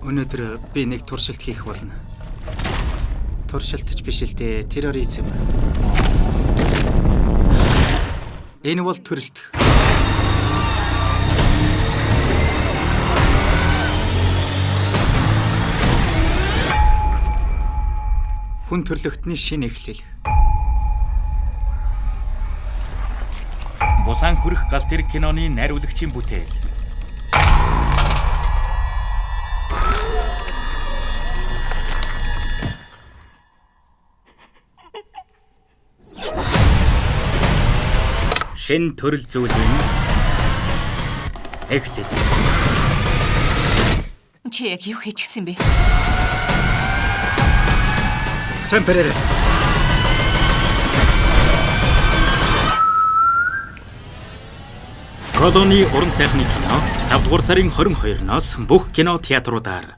Өнөөдөр би нэг туршилт хийх болно. Туршилтч биш л дээ, терроризм. Энэ бол төрөлт. Хүн төрлөختний шинэ эхлэл. Бусан хөрөх гал тэр киноны найруулагчийн бүтээл. Шин төрөл зүйлийн эхлэл. Чи яг юу хийчихсэн бэ? Сайн Перера. Колони уран сайхны кино 5 дугаар сарын 22-ноос бүх кино театруудаар.